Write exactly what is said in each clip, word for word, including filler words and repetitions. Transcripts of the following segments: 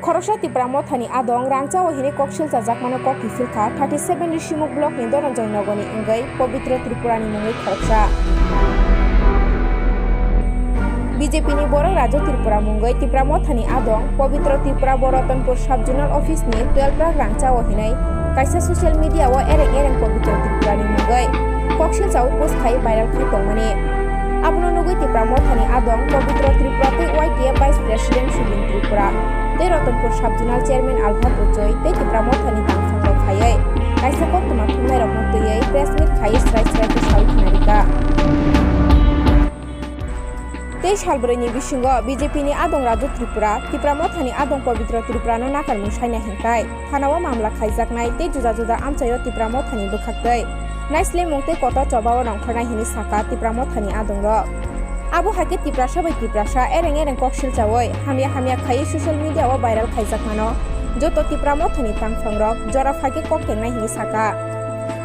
Khoroksa Tipra Mothani adong rangchao hinwi koksil chajakmano kok kiphilkha thirty seven Risimuk blockni Dhananjay Nogorni wngwi Pabitra Tripurani mungwi khoroksa. B J P ni borok Raju Tripura mungwi Tipra Mothani adong Pabitra Tripura bo Ratanpur Sub Zonal Office ni twelve lakh rangchao hinwi kaisa social media o ereng ereng Pabitra Tripurani mungwi koksil chawi post khai viral khai tongmani. Abono nugwi Tipra Mothani adong Pabitra Tripura tei Y T A Vice President Subin Tripura tei Ratanpur Sub Zonal Chairman Alpha Kuchoi tei Tipra Mothani tangphang rok phaiwi kaisa koktwma thumnairokno twiwi press meet khaiwi srai srai khe sawi khna rikha. Tei salbrwi ni bisingo B J P ni adong Raju Tripura, Tipra Mothani adong Pabitra Tripura no nakarmung saina hinkhai. Thanao mamla khaijaknai tei juda juda amchaio Tipra Mothani bwkhaktwi naislemung tei kotor chobao rongkhornai hinwi sakha Tipra Mothani adongrok. Abo hai khe Tiprasa bai Tiprasa ereng ereng koksil chawi hamya hamya khaiwi social media o viral khaijakmano joto Tipra Mothani tangphangrok jora phai khe kok tengnai hinwi sakha.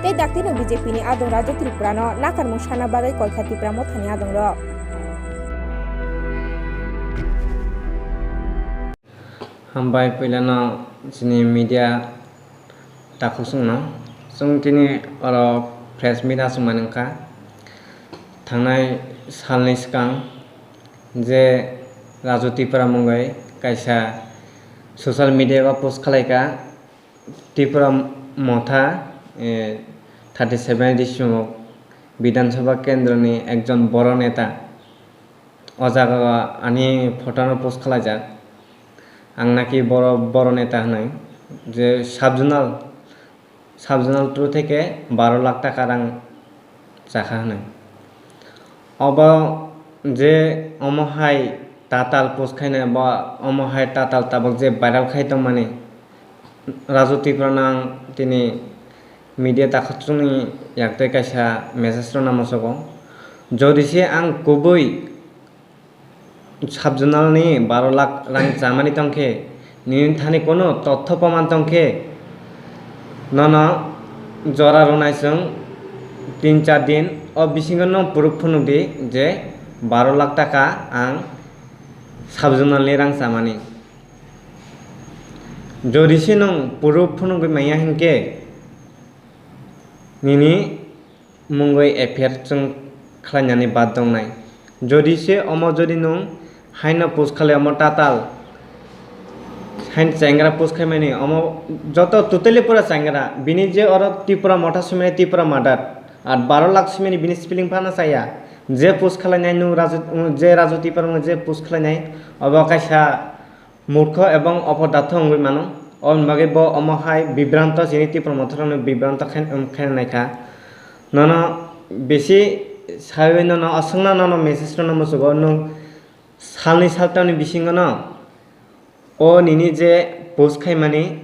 Tei daktino B J P ni adong Raju Tripura no nakarmung sana bagwi koikha Tipra Mothani adongrok. Hambai puilano chini media takhuk chwngno. Chwng tini oro press meet achukmani wngkha. Thangnai salni swkang je Raju Tripura mungwi kaisa social media o post khalaikha, Tripura Motha, eh, thirty seven Risimuk Bidhan Sabha Kendroni ekjon boro neta. O jaga o ani photo no post khwlaijak. Ang naki boro, boro neta hwnwi je sub zonal, sub zonal through theke baro lakh taka rang chakha hwnwi. Obo je omo hai tatal post khainai, bo omo hai tatal tabuk je viral khai tongmani, Raju Tripura no ang tini media takhukchwngni yaktwi kaisa message rwna muchungo. Jodi se ang kubui sub zonal ni baro lakh rang chamani tongkhe, nini thani kono totho proman tongkhe, nono jora rwnai chwng tin char din, o bisingo no proof phunukdi je baro lakh taka ang sub zonal ni rang chamani. Jodi se nwng proof phunugwi manya hinkhe nini mungwi F I R chwng khlainani bad tongnai. Jodi se omo jodi nwng haino post khlai omo tatal, hain chengra post khaimani omo joto totally pura chengra. Bini je oro Tripura Motha swimani Tripura Mother, ar baro lakh swimani bini spelling phano chaya. Je post khlainai nwng Raju, je Raju Tripura nwng je post khlainai obo kaisa murkho ebong opodatho wngwi mano. Oboni bagwi bo omo hai bibranto chini Tipra Motha rokno bibranto khe-, khe naikha. Nono bisi saiwi nono aswkno nono message rwna muchungo, nwng salni saltamni bisingono o nini je post khaimani,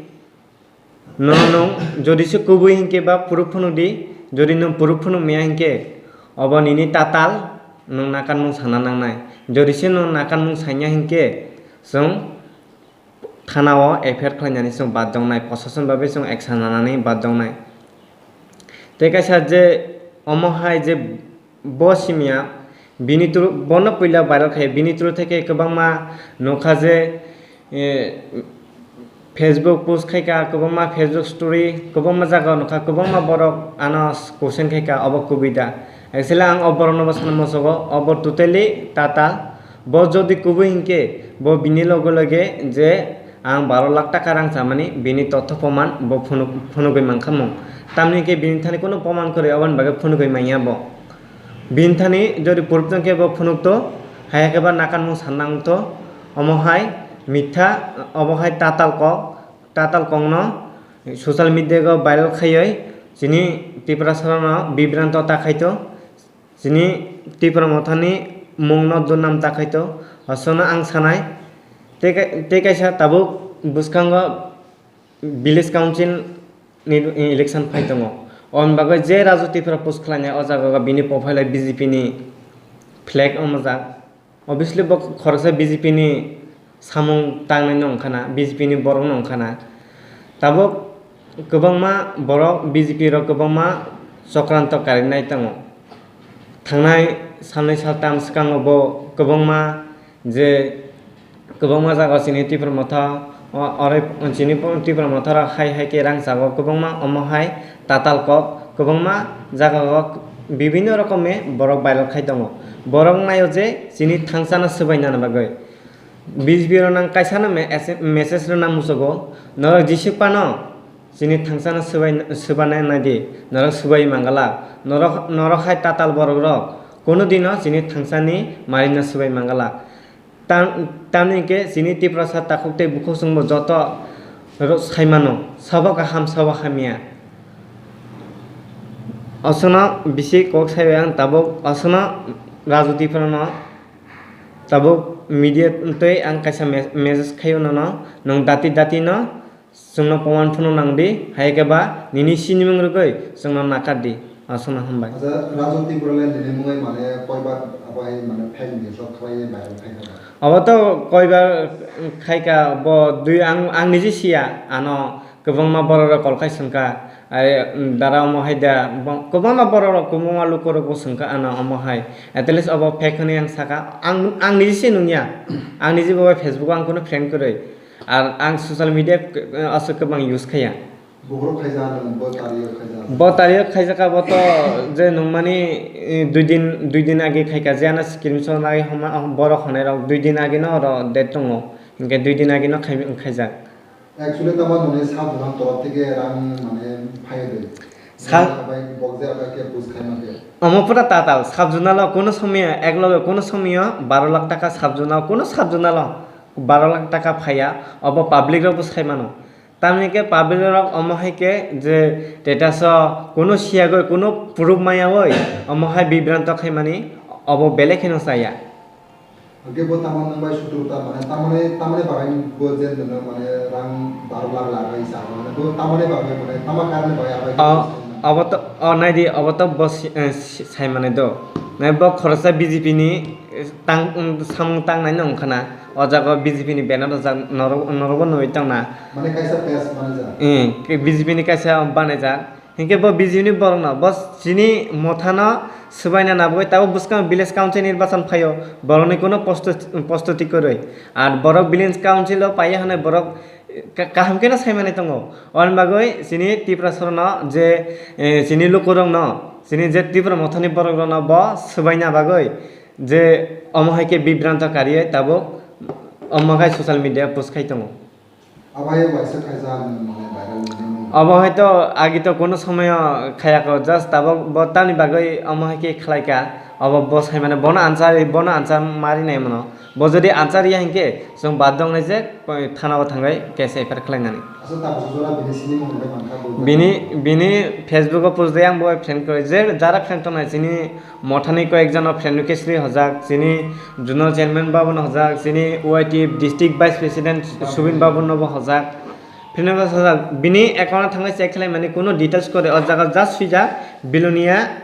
nono nwng jodi se kubui hinkhe ba proof phunukdi, jodi nwng proof phunuk maya hinkhe obo nini tatal, nwng nakanmung sana nangnai. Jodi se nwng nakanmung sanya hinkhe chwng thanao F I R khlainani chwng bad tongnai, prosason bagwi chwng action lanani bad tongnai. Tei kaisa je omo hai je bo simiya bini through, bono puila viral khai, bini through theke kwbangma nukha je, eh, Facebook post khaika, kwbangma Facebook story, kwbangma jaga nukha, kwbangma borok ano question khaika, obo kubui da. Actually ang o borokno bo sana muchungo, obo totally tatal. Bo jodi kubui hinkhe, bo bini loge loge je ang baro lakh taka rang chamani, bini totho proman bo phunuk-, phunugwi mankha mung. Tamni hinkhe bini thani kunu proman kwrwi, oboni bagwi phunugwi manya bo. Bini thani jodi proof tongkhe bo phunukto, hai khe ba nakanmung sanna wngto, omo hai mitha, obo hai tatal kok, tatal kokno social media o viral khaiwi chini Tiprasarano bibranto ta khaito. Chini Tipra Mothani mungno durnam ta khaito, aswkno ang sanai. Tei kai-, tei kaisa tabuk bwskango village council ni election phai tongo. Oboni bagwi je Raju Tripura post khlainai, o jaga o bini profile o B J P ni flag wngmajak. Obviously bo khoroksa B J P ni samung tangnai no wngkha na, B J P ni borok no wngkha na. Tabuk kwbangma borok B J P rok kwbangma chokranto karinai tongo. Thangnai salnwi saltam swkango bo kwbangma je kwbangma jaga chini Tipra Motha O-, oro chini Tipra Motha rok hai hai khe rang chago kwbangma, omo hai tatal kok kwbangma jaga o bibinno rokome borok viral khai tongo. Borok naio je chini thangsano swbai nani bagwi. B J P rok nang kaisano me-, message rwna muchugo, norok jisik phano chini thangsano swbai, swbana nai di, norok swbai mangala, norok, norok hai tatal borok rok kono dino chini thangsani marino swbai mangala. Tam-, tamni hwnkhe chini Tiprasa takhuk tei bukhuk chwngbo joto ro-, saimano, sabo kaham, sabo hamya. Aswkno bisi kok saibai ang tabuk, aswkno Raju Tiprano tabuk media twi ang kaisa me-, message khaio nono, nwng dati dati no chwngno proman phano nang di, hai khe ba nini sinimung rwgwi chwngno nakar di. Aswkno hambai. Acha, Raju Tripura le nini mungwi mane koibar abai mane fake news rok khlaiwi viral khai kha? Abo to koibar khai kha, bo dui ang, ang niji siya, ano kwbangma borok rok call khai swngkha. Ai, dara omo hai da, bo-, kwbangma borok rok, kwbangma luku rok bo swngkha ano omo hai. At least obo fake hwnwi ang sakha. Ang, ang niji se nungya. Ang niji bo bai Facebook o ang kunu friend kwrwi. Ar ang social media, eh, aswk kwbang use khaiya. Bugrok khaijak nwng, bo tari o khaijak. Bo tari o khaijak, abo to je nwng mani, eh, dui din, dui din age khaika, je ano screenshot nai homa, ah, borok honai rok dui din age no oro date tongo. Hinkhe dui din age no khai-, khaijak. Actually, tamo nini sub zone torof theke rang mane phai de. Sa- Abai bok je abai khe bus khai ma khe. Omo pura tatal, sub zone o kuno somoy ek loge kuno somoy o baro lakh taka sub zone o, kuno sub zone o baro lakh taka phaiya, obo public rok bwsai mano. Tamni khe public rok omo hai khe je status o kuno siyagwi, kuno proof mayawoi omo hai bibranto khaimani, obo belai kheno chaya. Hwnkhe bo tamo nwng bai suturta mane tamoni, tamoni bagwi bo je nwng mane rang baro lakh lakh bai sa mane bo tamoni bagwi mane tamo karni bagwi abai khe O, bo sai mane? Obo to, o nai di, obo to bo si-, eh, si-, sai mane do. Nai bo khoroksa B J P ni, eh, tang, mm, samung tangnai no wngkha na. O jaga o B J P ni banner rwjak norok, norok bo nugwi tong na. Mane kaisa page manager. Eh, ke B J P ni kaisa manager. Hinkhe bo B J P ni borok no, bo chini Motha no swbaina nabagwi tabuk bwskango village council nirbachan phaio, borok ni kuno posto, posto tikorwi. Ar borok village council o paiya hwnwi borok ka-, kaham khe no sai manwi tongo. Aboni bagwi chini Tiprasa rok no je, eh, chini luku rok no, chini je Tipra Motha ni borok rok no bo swbaina bagwi je omo hai khe bibranto kariwi tabuk omo khai social media post khai tongo. Abo hai waisa khaijak nwng mane viral video no. Obo hai to agi to kuno somoyo khayako, just tabuk bo tamni bagwi omo hai khe khlaika. Obo bo sai mane bono answer, bono answer ma rinai mano. Bo jodi answer riya hinkhe chwng bad dong nai je, thana o thangwi case F I R khlai nani. Aswk tabuk jora bini sinimung hwnwi mankha bo. Bini, bini Facebook o post de ang bo friend koi je jara friend tongnai chini Mothani koyekjono friend request ri hojak, chini Zonal Chairman babuno hojak, chini Y T F District Vice President Subin babuno bo hojak. Friend request hojak, bini account o thangwi check khlaimani kuno details kore o jaga just swijak Bilonia,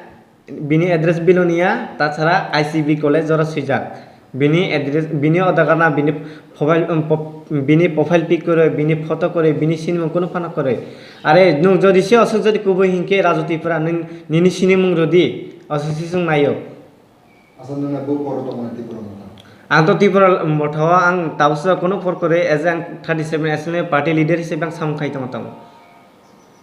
bini address Bilonia, tachara I C B college oro swijak. Bini address, bini o jaga na bini profile, um, pop-, bini profile pic kwrwi, bini photo kwrwi, bini sinimung kunu phano kwrwi. Are nwng jodi se aswk jodi kubui hinkhe Raju Tripura nwng nini sinimung rwdi, aswk se chwng naio. Aswk nwng bo poro tongmani Tripura Motha? Ang to Tripura Motha o ang tabuksa kunu por kwrwi, as ang thirty seven assembly party leader hisabe ang samung khai tongo tamo.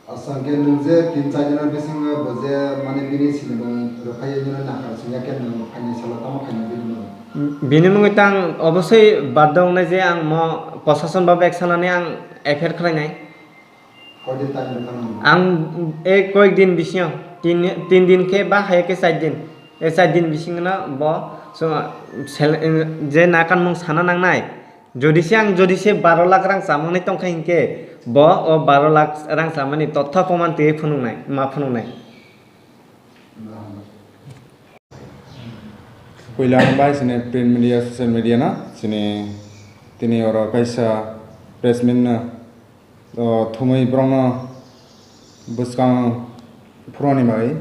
Aswk hwnkhe nwng je tin char dino bisingo bo je mane bini sinimung rwphaiwi nini nakar singya khe nwng phainai salo tamo khaina bini mung? Bini mungwi tang obosoi baddo wngnai je ang mo prosason ba bek sanani ang F I R khlainai. Koi din time rwkha nang? Ang e koyek din bisingo, tin, tin din khe ba hai khe char din. E char din bisingno bo so, sel-, je nakanmung sana nangnai. Jodi se ang, jodi se baro lakh rang chamani tongkha hinkhe, bo o baro lakh rang chamani totha proman twiwi phunuknai, ma phunuknai. Puila ang bai sini print media, social media no, sini tini oro kaisa press meet no, o, thumwi borokno bwskang phuroni bai.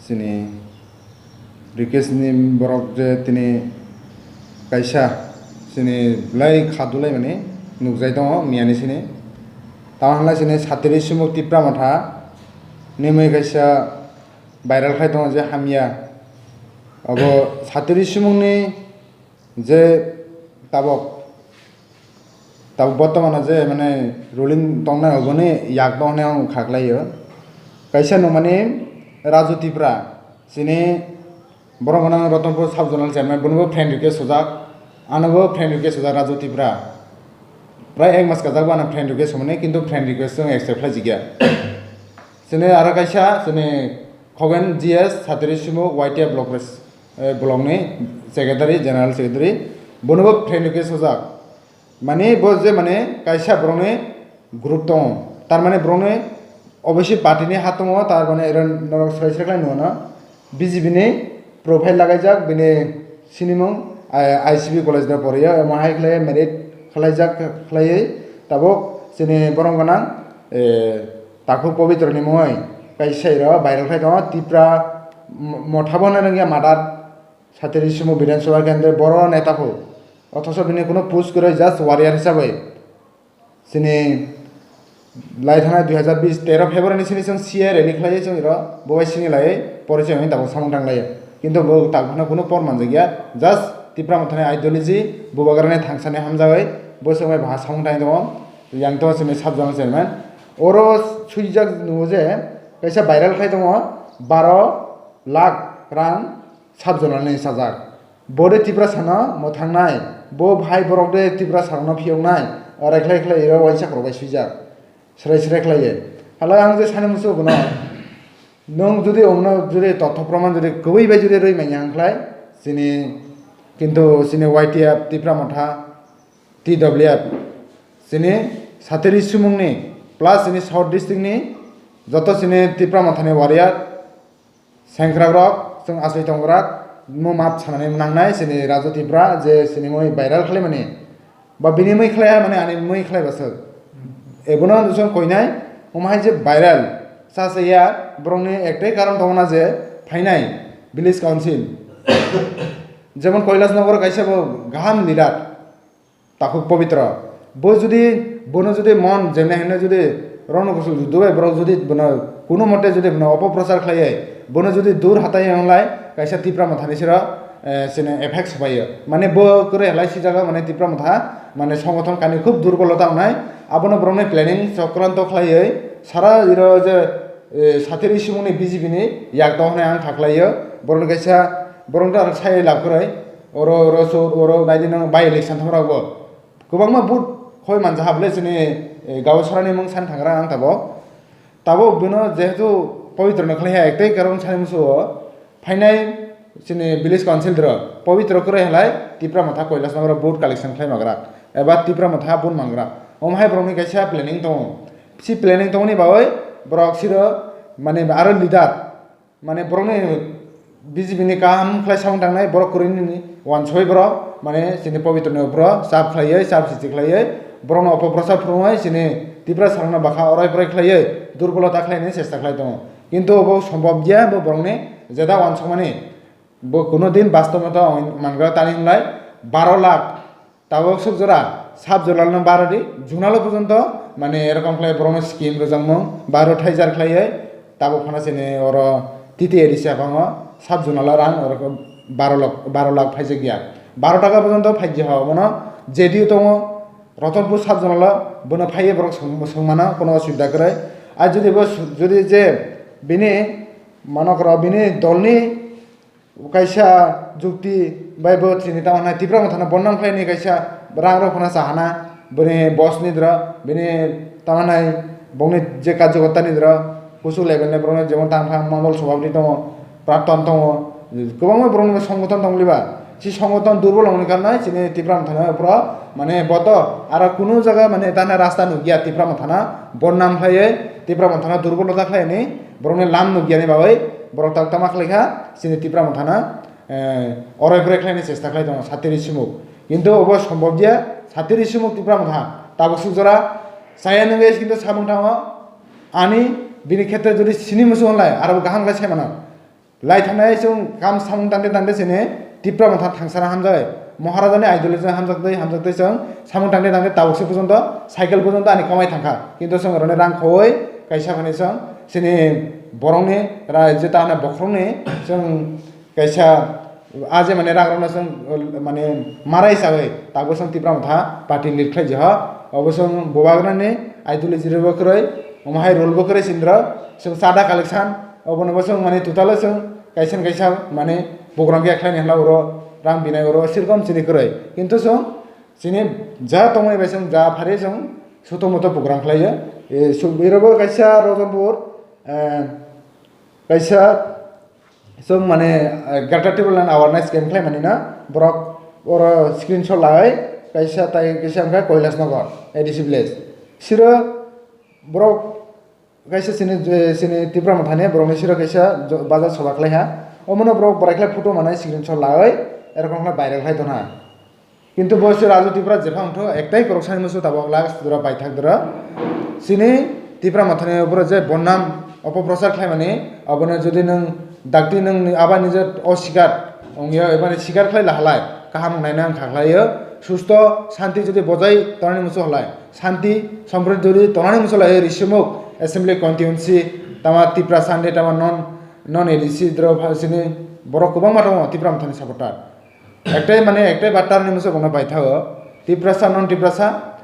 Chini Rikesh ni borok je tini kaisa chini belai kha dulai mani nukjai tongo miya ni sini. Tamo hwnlai chini satiri sumuk Tipra Motha nimwi kaisa viral khai tongo je hamya. Abo satiri sumuk ni je tabok Tabuk bortomano je mane ruling tongnai oboni yak tongna ang kha khlaio. Kaisa nungmani Raju Tipra, chini borok gwnang Ratanpur sub zonal chairman, bonobo friend request sojak, anobo friend request sojak Raju Tipra. Prai ek mas kajak bo ano friend request hwnmani, kintu friend request chwng accept khlai jigya. Chini aro kaisa chini Khogen G S Satiri Simuk Y T F block pres-, eh, block ni secretary, general secretary, bonobo friend request sojak. Mane bo je mane kaisa borokni group tongo, tar mane borokni obviously party ni ha tongo, tar mane ero norok srai srai khlai nukno B J P ni profile lagaijak, bini sinimung, eh, I C B college no poriyo, omo hai khlai merit khlaijak khlaiwi tabuk chini borok gwnang, eh, takhuk Pobitro ni mungwi kaisa iro viral khai tongo, Tipra mo-, motha bo hwnwi rwngya madar. Satiri Simuk Bidhan Sabha Kendra boro neta pho. Othocho bini kuno post kwrwi, just warrior hisabai. Chini lai thanai dui hazar bis tero February ni sini chwng C A rally khlaiwi chwng iro bo bai sini laiwi porichoi hwnwi tabuk samung tang laio. Kintu bo tabuk phano kuno por manjakya. Just Tipra Mothani ideology, Bubagrani thangsani hamjagwi bo chwng bai baha samung tang tongo. Yang tongo chini sub zonal chairman. Oro swijak nugo je kaisa viral khai tongo baro lakh rang sub zonal ni sajak. Bo de Tiprasano mwthangnai, bo bhai borok de Tiprasarokno phiyoknai, ore khlai khlai iro uaisa khorok bai swijak, srai srai khlaiwi. Hala ang je sani muchungo bono, nwng jodi omno jodi totho proman jodi kwbwi bai jodi rwi manya hwnkhlai, chini, kintu chini Y T F, Tipra Motha, T W F, chini Satiri Simungni, plus chini South District ni joto chini Tipra Mothani warrior, sengkrakrok, chwng achai tongwrak, mo map sanani nangnai, chini Raju Tipra, je chini mui viral khlaimani, ba bini mui khlaiya, mane ani mui khlaiba swk. Ebono chwng koinai, omo hai je viral, cha cha ya, borokni ektai karon tongo na je phainai village council. Jemon Kailasnagar kaisa bo gaham leader, Takhuk Pobitro. Bo jodi, bono jodi mon jemne hwnwi jodi Ronu Kusul Dubai borok jodi bono kuno mote jodi bono opoprochar khlaiwi, bono jodi dur hatai wnglai, kaisa Tipra Mothani sero, eh, sini effect swbaio. Mane bo kwrwi halai si jaga mane Tipra Motha, mane songothon kani khub durbolota wngnai. Abono borokni planning chokranto khlaiwi sara iro je, eh, Satiri Simungni B J P ni yak tong hwnwi ang kha khlaio. Borokni kaisa, borokno aro sai lab kwrwi. Oro, oro, so, oro, naidi nang by election thangmani rokbo. Kwbangma vote khoi manja ha bwle chini, eh, Gawasarani mung san thangra ang tabok. Tabok bino jehetu Pabitro no khlaiha ektei karon sani musuo phainai chini village council dro Pabitro kwrwi halai Tipra Motha Kailasnagar vote collection khlai magra eba Tipra Motha vote mangra. Omo hai borokni kaisa planning tongo. Si planning tongoni bagwi borok siro mane aro leader. Mane borokni B J P ni kaham khlai samung tangnai borok kwrwini wansoi borok, mane chini Pabitro ni borok chap khlaiwi, chap siti khlaiwi, borokno opoprochar phwrwngwi chini Tiprasarokno bakha orai porai khlaiwi durbolota khlainani chesta khlai tongo. Kintu obo sombhob ya, bo borokni jeda wansokmani bo kuno din bastob no ta mangra tani hwnlai baro lakh. Tabok suk jora sub zonal no baro di, zonal o porjonto mane erokom khlai borokno scheme rwjakmung baro thaijar khlaiwi tabok phano chini oro T T A D C aphango sub zonal o rang oro baro lakh, baro lakh phaijak ya. Baro taka porjonto phaijak ha obono J D U tongo Ratanpur sub zonal o, bono phaiwi borok swng-, swngmano kono osubida kwrwi. Ar jodi bo su-, jodi je bini monokro bini dolni kaisa jukti bai bo chini tamo hwnai Tipra Mothano bondom khlaini kaisa rang rok phano chahana, bini boss ni dra, bini tamo hwnai bongni je karjokorta ni dra, kuchuk level ni borokno jemon tang phang mondol sobhapti tongo, praptan tongo, kwbangma borokni songothon tong liba. Si songothon durbol wngni karnai chini Tipra Mothano phro mane boto aro kunu jaga mane tana rasta nukya Tipra Mothana bondom khlaiwi Tipra Mothano durbolota khlaini borokni lam nukyani bagwi borok tak tama khlaikha chini Tipra Mothana. Eh, orai pore khlaini chesta khlai tongo Satiri Simuk. Kintu obo sombobya, Satiri Simuk Tipra Motha tabuk suk jora chaya nungwi kintu samung thango. Ani bini khetre jodi sini musu hwnlai aro kaham khlai sai mano. Lai thangnai chwng kam samung tangde tangde sini Tipra Motha thangsana hamjai. Maharajani ideology hamjakdai hamjakdai chwng samung tangde tangde tabuk se porjonto cycle porjonto ani kamai thangkha. Kintu chwng roni rang khoi kaisa phani chwng sini borokni ra-, jeta hwnna bokhorokni chwng kaisa a je mane rang rokno chwng, mane marai sagwi tabuk chwng Tipra Motha party lead khlai jeha. Obo chwng bubagrani ideology rwbo kwrwi, omo hai rule bo kwrwi chindro, chwng chada collection, obono bo chwng mane total o chwng kaisa kaisa mane program khe khlaini hwnla oro rang binai oro sirkom chini kwrwi. Kintu chwng chini ja tongmani bai chwng ja phari chwng suto moto program khlaio. E, su-, iro bo kaisa Rajanpur, eh, kaisa chwng mane, eh, Greater Tipraland Awareness Camp khlai mani na, borok oro screenshot lai kaisa tai kaisa wngkha Kailash Nagar A D C village. Siro borok kaisa chini, eh, chini Tipra Mothani borokni siro kaisa jo-, bazar soba khlai ha. Omono borok borai khlai photo manai screenshot lai, erokom khlai viral khlai tongha. Kintu bo se Raju Tripura jephang tho ektai khoroksani musu tabok lak dura paithak dura. Chini Tipra Mothani upore je bonnam opoprochar khlaimani, abono jodi nwng dakti nwng aba nije osikar ongya ebani sikar khlai lahalai, kaham wngnai nang kha khlaio, susto santi jodi bojai tonani musu halai, santi sompriti jodi tonani musu halai, Rishimukh Assembly Constituency tama Tiprasa hande tama non, non A D C dro chini borok kwbangma tongo Tipra Mothani supporter. Ektai mane ektai battarni muchung bono paithago. Tiprasa non Tiprasa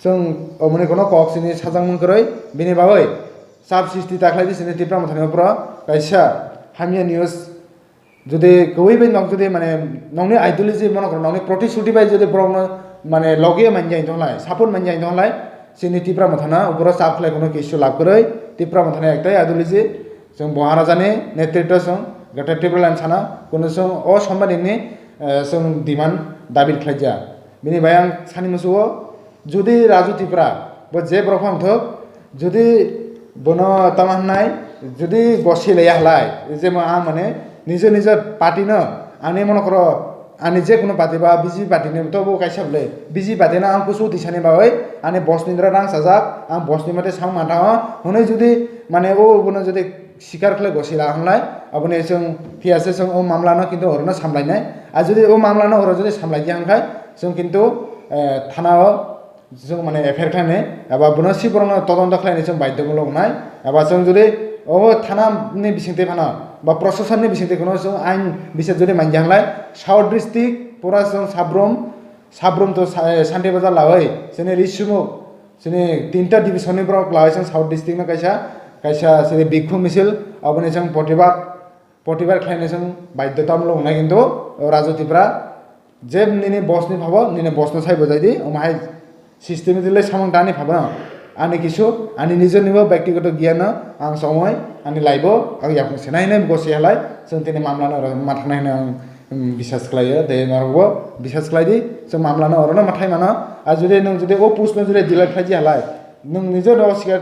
chwng omoni kono kok sini sajak mung kwrwi bini bagwi chap sisti ta khlai di sini Tipra Mothani opor kaisa hamya news jodi kwbwi bai nok jodi mane nokni ideology mano kono nokni protisuti bai jodi borokno mane logi manya intong lai support manya intong lai sini Tipra Mothana opor chap khlai kono kisu lab kwrwi Tipra Mothani ektai ideology Chwng bo Maharajani netritwo chwng Greater Tipraland sana, kunu chwng o sombanini, eh, chwng demand dabi khlaijak. Bini bai ang sani musugo, jodi Raju Tripura bo je borok phang thok, jodi bono tama hwnai, jodi gosi leya halai, jemo ang mane nijo nijo party no ani mone koro ani je kunu party ba B J P party ni tobo kaisa bwle B J P party no ang kusu tisani bagwi ani boss ni rang sajak, ang boss ni mate sang mantha o, hwnwi jodi mane o bono jodi sikar khlai gosila hwnlai, aboni chwng phiya se chwng o mamla no kintu orono samlainai. A jodi o mamla no oro jodi samlai di hwnkhai chwng kintu, eh, thana o chwng mane F I R khlainai, eba bono si borokno todonto khlainai chwng baidhyomulok wngnai, eba chwng jodi o thana ni bisingtwi phano ba proshashan ni bisingtwi phano chwng ain bisar jodi manja hwnlai South district pura chwng sabrum, sabrum to sa-, Santi Bazar lawai chwngni Rishimukh Chini tinta division ni borok lai chwng South district no kaisa, kaisa chini bhikkhu misil, aboni chwng protibad, protibad khlaina chwng baidhyotamulok wngnai kintu o Raju Tripura je nini boss ni phabo, nini boss no sai bwjai di, omo hai systematically samung tani phabo no. Ani kisu, ani nijor nibo byaktigoto giyan no ang somoi, ani life o ang yakung senai hinwi gosi halai, chwng tini mamla no rw ma thangnai hinwi ang, um, bisas khlaio, tei norokbo bisas khlai di, chwng mamla no orono mwthai mano, a jodi nwng jodi o post no jodi delete khlai di halai, Nwng nijo no sikar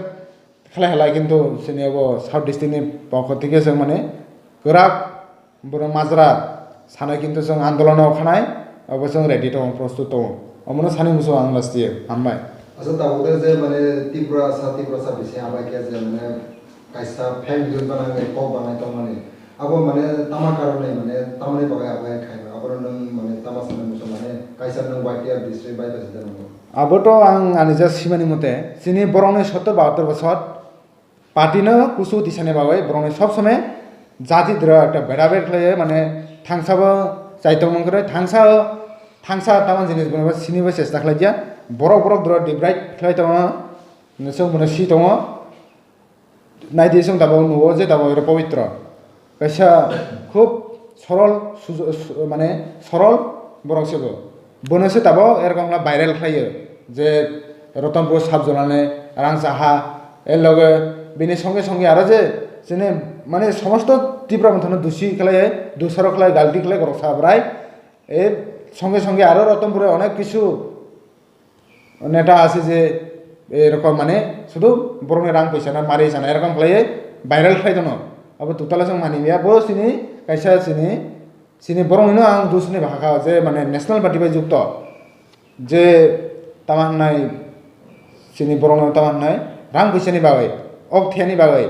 khlai halai, kintu chini obo South district ni pokho thike chwng mane kwrak borok majra sanai, kintu chwng andolon o khanai, obo chwng ready tongo, prostut tongo. Omono sani muchung ang last year hambai. Acha tabuk de je mane Tripura sa, Tripura sa bisi hambai khe je mane kaisa fake news banai kok banai tongmani. Abo mane tama karone mane tamani bagwi abo khaima. Abo nwng mane tama sanai muchung mane kaisa nwng Y T R district bai president wngo. Abo to ang ani ja simani mote, chini borokni sottor bahattor bosor party no kusu tisani bagwi borokni sob somoi jati dwra ekta beda bed khlaiwi, mane thangsa bo chai tongmung kwrwi, thangsa o, thangsa tamo jinis bono bo sini bo chesta khlai dia, borok borok dwra divide khlai tongo, nwswk bono si tongo. Naidi chwng tabuk nugo je tabuk oro pobitro. Kaisa khub sorol sujo-, su-, mane sorol borok se bo. Bono se tabuk erkong la viral khlaio je Ratanpur sub zonal ni rang chaha, er loge bini songe songe aro je chini mane somosto Tipra Mothano dusi khlai, dusaro khlai, galti khlai borok sa bwrai. Er songe songe aro Ratanpur onek kisu neta ase je erokom mane sudu borokni rang poisa na mari sana erokom khlaiwi viral khlai tono. Abo total chwng mani ya bo chini kaisa chini, chini borokni no ang dusni bahaka je mane national party bai jukto je tama hwnai chini borokno tama hwnai rang poisa ni bagwi ok thani bagwi.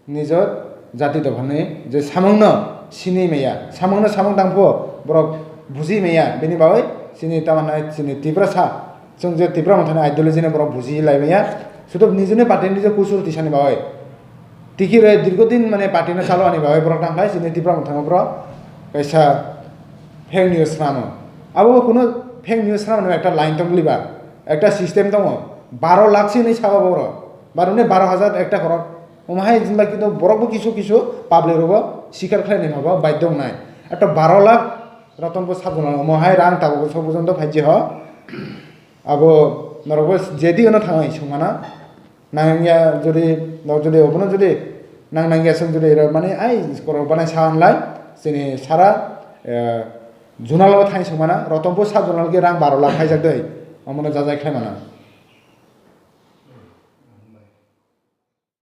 Nijor jati dophani je samungno sini maya, samungno samung tangpho borok buji maya, bini bagwi chini tamana chini Tiprasa, chwng je Tipra Mothani ideology no borok buji lai maya, sudo nijini party ni je kusur tisani bagwi. Tiki re dirgo din mane party no chalo ani bagwi borok tangkhlai chini Tipra Mothani borok kaisa fake news rano. Abo kuno fake news rano ekta line tong liba. Ekta system tongo, baro lakh se hinwi sabo borok, baroni baro hajar ekta khorok. Omo hai jemba kintu borokbo kisu kisu public rogo sikar khlainai mabo baidhyo wngnai. Ekta baro lakh Ratanpur sub-zonal omo hai rang tabuk so porjonto phaiji ho. Abo norokbo jedi ono thangwi swngmana. Nangya jodi, nok jodi obono jodi nang nangya song jodi ero mani ai korok banai sa hanlai, chini sara, eh, zonal o thang song mana, Ratanpur sub zonal ke rang baro lakh khaijak dei, omono jajai khlai mana.